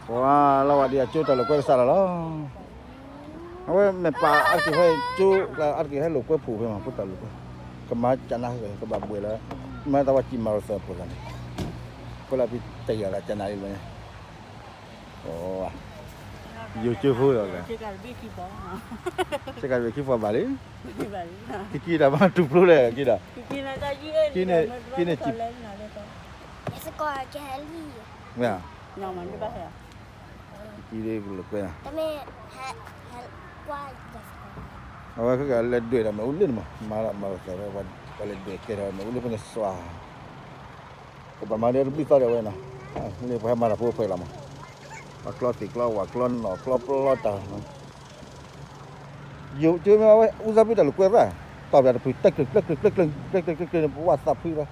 ပှၤလီၤဝဲဒ်အကၠိတၢ်လိာ်ကွဲကစးလီၤလီၤ. အဝဲမ့ၢ်ပာ်အါတက့ၢ်ဟဲကၠိ အါတက့ၢ်ဟဲလိာ်ကွဲဖိဖဲမး ဖိတၢ်လိာ်ကွဲ, ကမၤကနၣ် ကဘၣ်ဘှဲးလၢ မ့ၢ်တၢ်ဝဲကံးမၤရသၢၣ်ဖိသးန့ၣ်, ဖိလၢပတယၤလၢကနၣ်လံလီၤန့ၣ်, ယိၤကၠိဖိလီၤ, စ့ကၤတဘ့ၣ်ခံပီ, စ့ကၤတဘ့ၣ်ခံပီဘၣ်လံ, ကကံတၢ်မၤတူၢ်ဖျိလဲၣ်ကံတၢ်, ကံန့ၣ်, ကံန့ၣ်, မ့ၢ် ကံဒ်ကလိာ်ကွဲ, အဝဲခဲကလဲၤဒွဲၣ်ဒီးမ့ၢ်အိၣ်လၢန့ၣ်မး မၤဒီးမၤလီၤသးဒီးပှၤလဲၤဒွဲၣ်ကဲထီၣ်မ့ၢ်အိၣ်လၢဖဲန့ၣ်စွါ, ကဘၣ်မၤဒီးတဘျုးသီဒီးဝဲနီၤ, လၢပှၤဟဲမၤတၢ်ဖိဖဲလီၤမး, ပှၤကျီသ့ၣ်ကျီဝၣ်ကျီနီၣ်ကျီပျီတၢ် ယိၤကၠိမ့ၢ်ဝဲ ဦးစားပေးတၢ်လိာ်ကွဲသၣ်, တီၢ်ပၠးတဖု ကျဲကျဲကျဲကျဲကျဲကျဲကျဲကျဲကျဲကျဲန့ၣ် ပဝၢ်သးဖုလီၤ,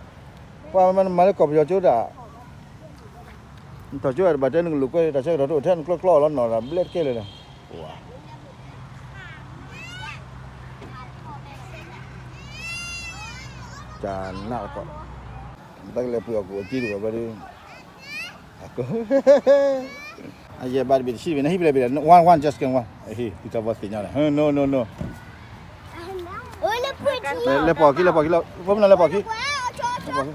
ပှၤမၤလၢကီၢ်ပယီၤကၠိဒၣ်, ထီၣ်ကၠိဒၣ်တဘၣ်တဲနကလိာ်ကွဲ တၢ်ဆၢကတီၢ်တအိၣ်ထဲနကျီကျီလီၤနီၤ ဘျဲတကဲလၢာ်လီၤ, ဝါ ကနၣ်ကီး, တၢ်ကလဲၤပှ့ၤအီၣ်ကူၣ်အီၣ်က့တဝဲဘျီဒီး, အက, အယဲၢ်ဘၣ်တဘ့ၣ်တဆံတဘ့ၣ် နဟံၣ်ဖဲလဲၣ်ဘ့ၣ်လဲၣ် one one just can one, ဟံၣ် သုတၢ်ဘီသ့ၣ်ညါလဲၣ် no no no, လဲၤပိာ်ခံ လဲၤပိာ်ခံလီၤ ဖိမနုၤလဲၤပိာ်ခံ, လဲၤပိာ်ခံ,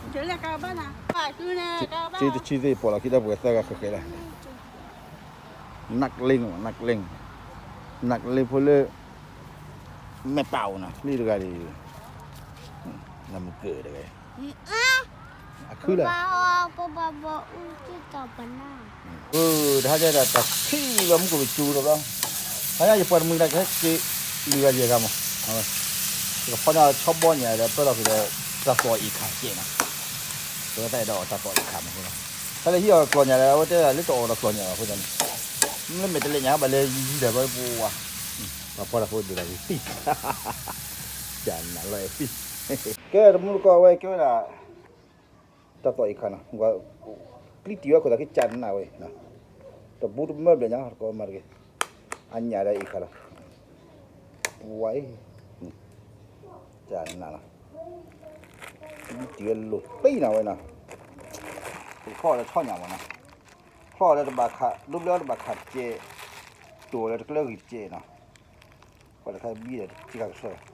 တဆံတဆံသ့ၣ်ပိာ်လီၤခံဒီးပှဲၤသၢဂၤဃဲးဃဲးလီၤ, နးကလ့ၣ်, နးကလ့ၣ်, နးကလ့ၣ်ဖိလၢ မဲာ်ပာ်အိၣ်နီၤ လံတဂၤဒ်အံၤ, နမုၢ်ကၢၢ်တဂၤ, အခုလီၤ, ပဘၣ်အူက့တၢ်ပနၢ်, တဟါကဲဒၣ်တၢ်ခံလီၤမူကဘၣ်စူၤဒီးဘျီ, ဟါညါယပှၤတမှံၤဒၣ်ကဟဲက့ၤ လွံၢ်ဂၤယဲၢ်ဂၤမး, ယကဖီညါဆီဘီညါဒီးပၢလီၤက့ၤဒီး တၢ်သီၣ်အံၤခါကဲးနီၤ, ပဝဲသးအဲၣ်ဒိးအီၣ်တၢ်သီၣ်အံၤခါမး, တၢ်လၢဟံးအီၣ်ကျီၢ်ညါဒီး အဝဲတဲဒၣ်လၢတအီၣ်ဒီးကျီၢ်ညါဘၣ်အဃိသတးန့ၣ်, မ့မ့ၢ်တလဲၤညါဘၣ်လဲၤယံၤယံၤဒီးဘၣ်ပဝါ, ပှၤဖီတၢ်ဖိဒိၣ်တၢ်ဂ့ၤသံ, ကနၣ်လီၤအဲၣ်သံ, ကဲတမူတကိးဝဲကဲဝဲဒၣ် တၢ်သီၣ်အံၤခါနီၤ, ကျံတံၢ်ဝဲခိၣ်သးက့ကနၣ်ဝဲ, တဘူးတမၢဘျဲၣ်ညါတကိးမၤတဂ့ၤ, အညၣ်ဒီးအံၤခါလီၤ, ဝါအံၤ, ကနၣ်လီၤ, ကျံတံၢ်ဝဲလိာ်သံနီၤဝဲနီၤ, ဖျီၣ်လၢဆီညၣ်မးနီၤ, ဖျီၣ်လၢတဘၣ်ခး ဒိဘျဲအီၤတဘၣ်ခးတကဲး, တိၢ်လၢတကျၢဂံၢ်တကဲးနီၤ, ပှၤတခါဘံဒီးတကဲးခါကဆၢ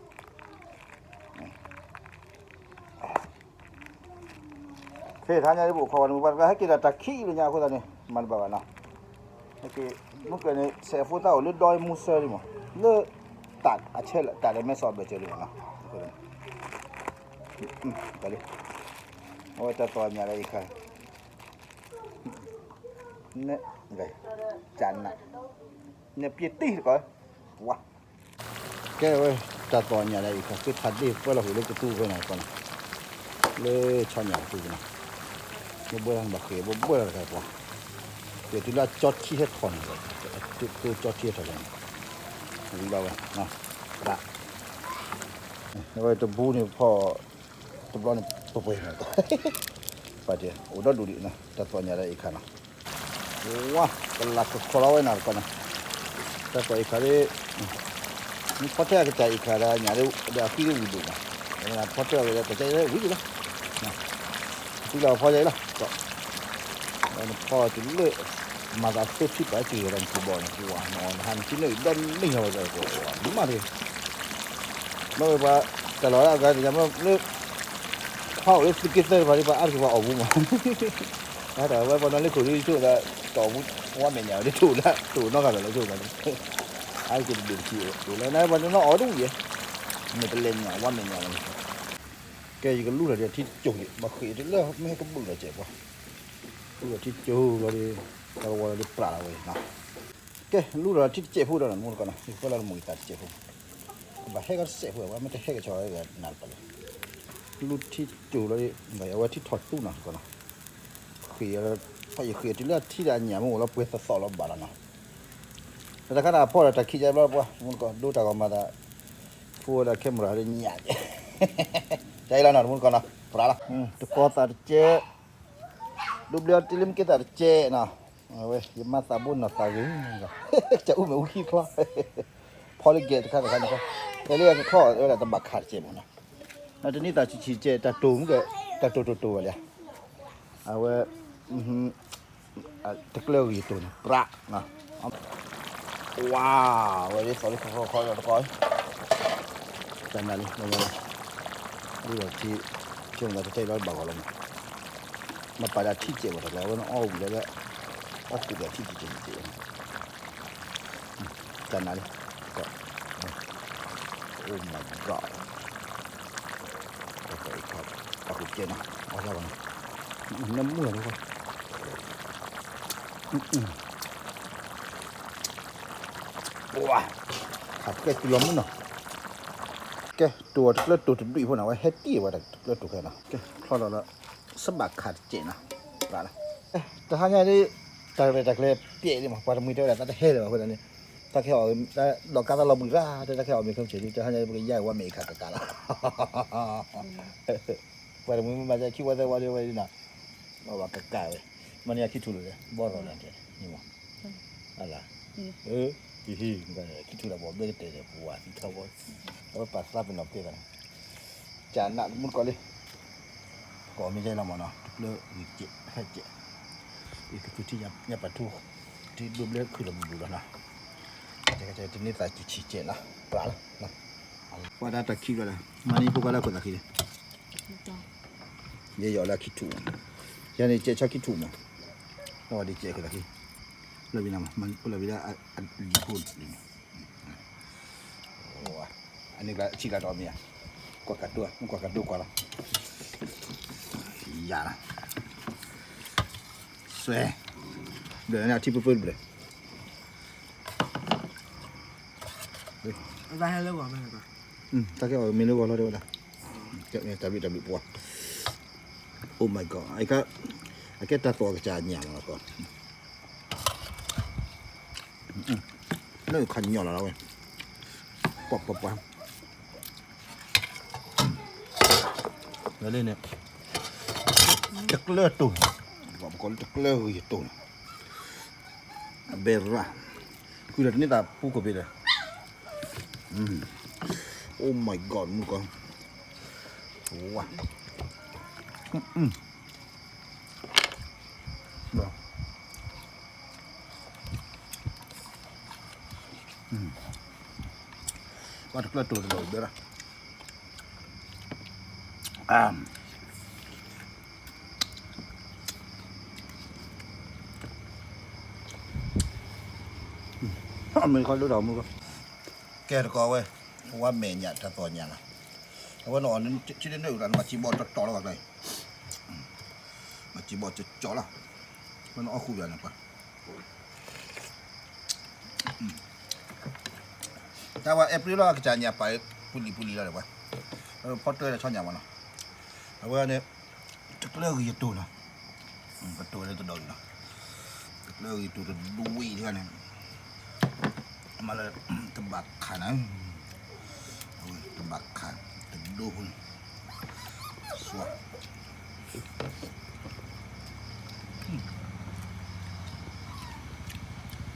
ဖဲထါညါဒ်ပအိၣ်ခိးဝဲန့ၣ် ပှၤတဂၤဟဲက့ၤဒီးတၢ်ခံလၢညါအဃိသတးန့ၣ် မၤတဘၣ်ဘၣ်နီၤ, ဟဲက့ၤ မုၢ်ကၢၢ်န့ၣ် ဆဲးအဖိသၣ်အိၣ်လၢဒီမူဆၢလံမး လၢ တၢ်အဆဲးလၢတၢ်လၢမဲဆီးဘၢၣ်စၢၤလံမးနီၤ, အဝဲတၢ်သီၣ်ညၣ်လၢအံၤခါ န ကနၣ် နပျ့ၤတံၢ်တကီး ဝါ ကဲဝဲ တၢ်သီၣ်ညၣ်လၢအံၤခါ ဃ့ထးဒ့ၣ်ပၢလီၤဃုာ်လၢကသူဖဲန့ၣ်ကီးနီၤ, လၢဆီညၣ်ကသူကနီၤ, ဘၣ်ဘၣ်ဘၣ်ဃ့ၢ်ဘၣ်ဘၣ်လီၤတခါပှၤ, ကဲတုၤလၢအကၠီထံဟဲထီၣ်န့ၣ်, ကၠီထံဟဲထီၣ်န့ၣ်, ဝံၤလီၤဝဲ, ဝဲတဘိန့ၣ်ဖီၣ် တဘျီန့ၣ် ပှဲၤပှဲၤန့ၣ်, ပာ်တ့ၢ် အိၣ်ဒီဒူၣ်ဒံးနီၤ တၢ်သီၣ်ညၣ်လၢအံၤခါနီၤ, ဝါ ကလၤခီခီလီၤဝဲနီၤတကီးနီၤ, တၢ်သီၣ်အံၤခါဒ် မ့ၢ်ဖီထဲအကစၢ်အံၤခါဒီးညၣ်ဒီးအဃံဒ်ဝံၤဒိၣ်နီၤ, ဖီထဲအဝဲဒီးကစၢ်အံၤဝံၤဒိၣ်လီၤ, သုလီၤဖီယဲအံၤလီၤ, နဖီတုၤလၢ မၤသးသိထံပာ်စုၣ်ဒီးနကဘီန့ၣ် ဝါ နဟးနစုန့ၢ်ဒီနံၣ်ဟီဝဲဒီး မၤတဂ့ၤ မ့ၢ်ဝဲပှၤ တၢ်လီၢ်အဂၤတညါမ့ၢ်လၢ ခွါအိၣ်လၢသုးက့သၢတဖၣ်ဒ်ပှၤအါတက့ၢ်ပှၤအီၣ်ဘူးမး, တၢ်ဝဲပှၤနီၤလၢခိၣ်ဒ်ဆိၣ်သး တအီၣ်ဘူး ဝါမဲာ်ညါဝဲဒ်တအိၣ်လၢ တအိၣ်နီတဂၤဘၣ်လၢဆိၣ်သးန့ၣ်, အါတက့ၢ်တဘ့ၣ်တဆံအိၣ်လၢနပှၤနီၤအီၣ်တဝံၤယဲ, မ့ၢ်တလဲၤညါဝါမဲာ်ညါလီၤန့ၣ်, ကဲယကလူထီၣ်ဒ်ထံတစိၤယဲ ဘၣ်ဃ့ၢ်တုၤလၢမ့ၢ်ဟဲကဘုၣ်လီၤစဲးပှၤ, လူထီၣ်ထံတစိၤလီၤဒီး တၢ်ကဝီၤလီၤဒီးပြးလီၤဝဲနီၤ ကဲ လူထီၣ်ထံတစဲးဖိဒီး မူတကီးနီၤ ယကပၢလီၤလၢမူအံၤတၢ်တစဲးဖိ, ဘၣ်ဟဲကီတစဲးဖိ ဝဲမ့ၢ်တဟဲကဆီဝဲနၤတပၢလၢ, လူထံတစိၤလီၤဒီး အဝဲထံထီၣ်သူနီၤတကီးနီၤ, ဃ့ၢ်, ဖဲယဃ့ၢ်တုၤလၢအထံဒီးအညၣ်မ့ၢ်အိၣ်လီၤပှဲၤသီသီလီၤဘၣ်လီၤနီၤ, တၢ်တခါန့ၣ်ဖီၣ်ဒီးတၢ်ခံးကဘျီပှၤ မူတကီး ဒိတၢ်ဂီၤမၤသး, ဖိဒီး camera ဒီးညၣ်, တၢ်အံၤလီၤနီၤ မူတကီးနီၤ ပြးလီၤ, တကီၤသးတစဲး ဒိဘျီတ့လၢမ့ၢ်ကဲသးတစဲးနီၤ, အဝဲ ယမၤသးဘိနီၢ်သးဂ့ၤ, ကစၢ်အူမဲာ်အူခံချီ, ဖီလၢကဲတခါတခါန့ၣ်, တဲလၢအကချီၣ်ဝဲဒၣ်တဘၣ်ခးတစဲးမ့ၢ်နီၤ, တနံၤသးဆံးဆံးတစဲး တၢ်တိၢ်မ့ၢ်ကဲ, တၢ်တိၢ်တိၢ်တိၢ်ဝဲလၢ, အဝဲ တကျၢၢ်ဂ့ၤတိၢ်န့ၣ် ပြး, ဝါ, ဝဲဒ်သိးလၢခီခီခီဒီးတကီ, တၢ်နါလံ လၢညါလံ, ဒ်သိးထံ, ထံမတၤတတဲလီၤဘၣ်ဂီၤလီၤမး, မ့ၢ်ပာ်ဒၣ်ထံၣ်စဲးဝဲတကျဲ အဝဲန့ၣ်အီၣ်ဝံၤလီၤလၢ, အီၣ်ကူးဒီးထံၣ်စဲးစဲးစဲး, တၢ်နါလံ, တကီ, Oh my God, တၢ်ကီအံၤခါ, ပာ်ကူးကဲနီၤ, အီၣ်လီၤဘၣ်နီၤ, နမုၢ်လီၤ, ဝါ, ဟးဃဲတုၤလီၤမုၢ်နီၤ, ကဲ တိၢ်အီၤတကျၢၢ်တိၢ်တဒုအံၤဖိနီၤ အဝဲဟဲတံၢ်ဝဲတကျၢၢ်တိၢ်ခဲနီၤ, ကဲ ချီလီၤလၢ, စဘၣ်ခးတစဲးနီၤ, ရၣ်လီၤ, တဟါညါဒ်, တၢ်ရဲၣ်တၢ်ကျဲၤပျဲၢ်ဒ်မး ပှၤတမှံၤတဲဝဲဒၣ် တၢ်တဟဲလၢၤဘၣ်အဃိသတးန့ၣ်, တၢ်ခဲအီၤ, ဒီးကါသးလီၤဘှံးရၣ် တၢ်ခဲအီၤမ့ၢ်ခီမ့ၢ်ဆဲးဒ် တဟါညါဒ်ပကယါအံၤဝဲမ့ၢ်အခါကကးလီၤ, ပှၤတမှံၤမ့ၢ်မၤစၢၤခံဝဲသၢဝဲဒ်ဝဲဒ်နီၤ, ဘၣ်ကကးဝဲ, မ့ၢ်န့ၣ်ခံထူၣ်လၢၤဒီး ဘီၣ်ရီၤလၢတဲန့ၣ်မး အလါ, ဟ့ၣ်, ခံထူၣ်လၢဘီၣ်ဘဲကတဲာ်ဒီး ပဝၤသံထီဘီ, အဝဲပာ်သးပ့ၤနီၣ်ပတဲသးန့ၣ်, ကနၣ်မုၢ်တကီၢ်လံ, ကီၢ်မ့ၢ်ယဲလီၤမးနီၤ တကျၢၢ်ဂ့ၤစဲး ဟဲစဲး, ယကသူထံညါပထူ, ထံဒိဘျဲခုၣ်လီၤဘျုးဘျုးလီၤနီၤ, တနံၤသးစူၤဆံးစဲးနီၤ, ပှၤလီၤ, ပှၤဒၣ်တၢ်ခံဘျီလၢ, မၤန့ၢ်ဖိခွါလၢအခိၣ်သးခံလံ ယဲယီၤလၢခံထူၣ်, ယဲန့ၣ်ကဲဆီခံထူၣ်မး, လီၤဝဲဒ်ကဲခိၣ်သးခံ, လီၤဘံနၤမး, လီၤဘံလၢအလံၤဖိန့ၣ်, အန့ၣ်ဆံးကျါဒီးမ့ၢ်ဧါ, ကွၢ်ကးဒိ, ကွၢ်ကးဒိကွၢ်လီၤ, ယၤလီၤ, စွဲ, ဘျဲၣ်န့ၣ်အထံပၢပၢတဘျဲၣ် တၢ်ကဲအီၤမ့ၢ်လၢဂီၤလီၤတဲဝဲဒၣ်, တၢ်ဘျုးတၢ်ဘျုးပှၤ, Oh my God, အကဲတၢ်သီၣ်ကစၢ်ညၣ်မးလီၤ, လၢခးညီလီၤလီၤဝဲ, ပှၤပှၤပှၤ, ဝဲလၢန့ၣ်, တကျၢၢ်တိၢ်, ပကိးလၢတကျၢၢ်ဂ့ၤတိၢ်န့ၣ် ဘဲရၣ်, ဃုာ်ဒီးတန့ၢ်သးပူခိၣ်ဖဲလဲၣ်, Oh my God, မုၢ်ကီၢ်, ဝါ, ပှၤတကျၢၢ်တိၢ်တလီၤဘဲရၣ်, အမ့ၢ်ခီဒိၣ်ဒီးမုၢ်ကီၢ်, ကဲတကီးဝဲ, ဝါမဲာ်ညၣ်တၢ်သီၣ်ညၣ်လီၤ, အဝဲန့ၣ်အီၤ, ထံတန့ၢ်အူတၢ်န့ၣ် မၤစံးဘီၣ်တီတီလီၤဘၣ်ကျဲအံၤ, မၤစံးဘီၣ်ကၠီကၠီလီၤ, ဝဲန့ၣ်အီၣ်ဃုာ်ဘၣ်န့ၣ်ပှၤ တၢ်ဝဲ April လီၤ ကစၢ်ညါပာ်ပူၤလံၤပူၤလံၤလီၤဒီးပှၤ, ဖီတၢၢ်လၢဆီညၣ်မးနီၤ, အဝဲန့ၣ် တကျၢၢ်ဂ့ၤယတိၢ်နီၤ, ပတိၢ်လၢတဒီးလံနီၤ, တကျၢၢ်ဂ့ၤယတိၢ်တဒူဝံၤတဂၤန့ၣ်, မၤလၢ တဘၣ်ခးနၤ, အဝဲတဘၣ်ခး တဒူဖိန့ၣ်, စွါ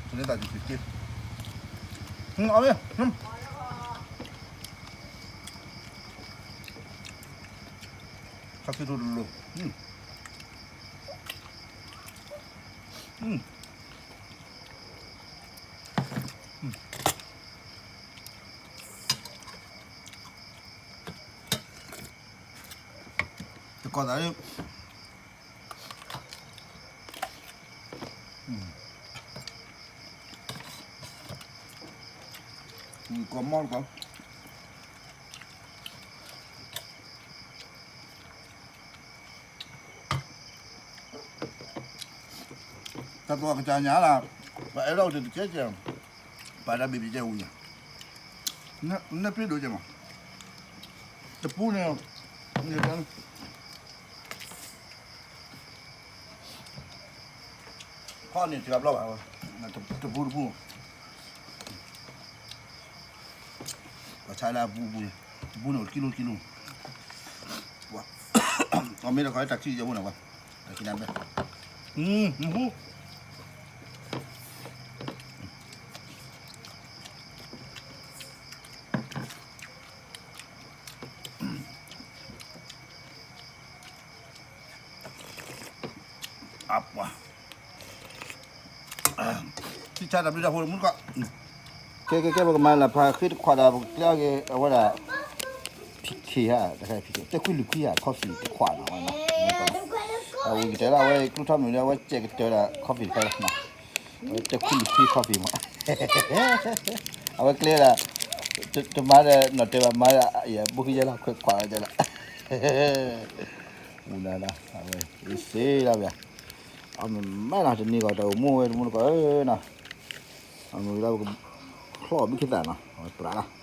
တန့ၢ်သးက့ၤက့ၤ, အီၣ်မ့ၢ်, ခါက့ၤထူတလိၤ, တကီၢ်သးလၢ ကီၢ်မီၢ်တကီၢ်, တၢ်သီၣ်ကစၢ်ညါလၢ ပှၤအဲၣ်ဒိးတကဲကဲ, ပာ်ဒၣ်ဘ့ၣ်ဘ့ၣ်ကဲဝံၤညါ, နဲၣ်ပ့ၣ်ဒိၣ်ကဲမး, တပူန့ၣ်, န့ၣ် ဖီၣ်န့ၣ်တဂၤဘျီဘၣ်, တပူတပူ, ပှၤဆါလၢအပူပူ, တပူန့ၣ် ကံလိကံလိ, အီၣ်မ့ၢ်တခီတၢ်ခံယဲၢ်ဖိန့ၣ်, တၢ်ခံနၤဘဲ, ဟူ အပှၤ, ထံဆါတၢ်ဘျုးတၢ်ဖှိၣ်တမူတကိး, ကဲကဲကဲ ပကမၤလၢဖးဃ့တခွးဒီး ပကကျဲအီၤက့ၤ အဝဲဒၣ် ဖံးခ့ဧါ, တၢ်ဖံးခ့ တခွံလွံၢ်ခွံဧါ coffee တခွးနီၤဝဲနီၤ, အဝဲကတဲလၢအဝဲကျိထီၣ်မုၢ်ဒီး အဝဲစဲးကတၢၢ်ဒီး coffee တခါလီၤနီၤ, အဝဲတခွံလွံၢ်ခွံ coffee မး, အဝဲကျဲဒၣ် တမၤဒီးနီၢ်တဲဘၣ် မၤဒီး ယဘိခံယဲလီၤ ခွဲးခွးဝဲတဲလီၤ, မူဒါလီၤ အဝဲ စ့လီၤဘၣ်, အမ့ၢ်မးနီၤ တနံၤဂီၤတၢ်အိၣ်မူဝဲတမူတကိးနီၤ, အမ့ၢ်ဝံၤလီၤ ပကချီၣ်ဘုခ့သၣ်နီၤ အဝဲပြးလီၤ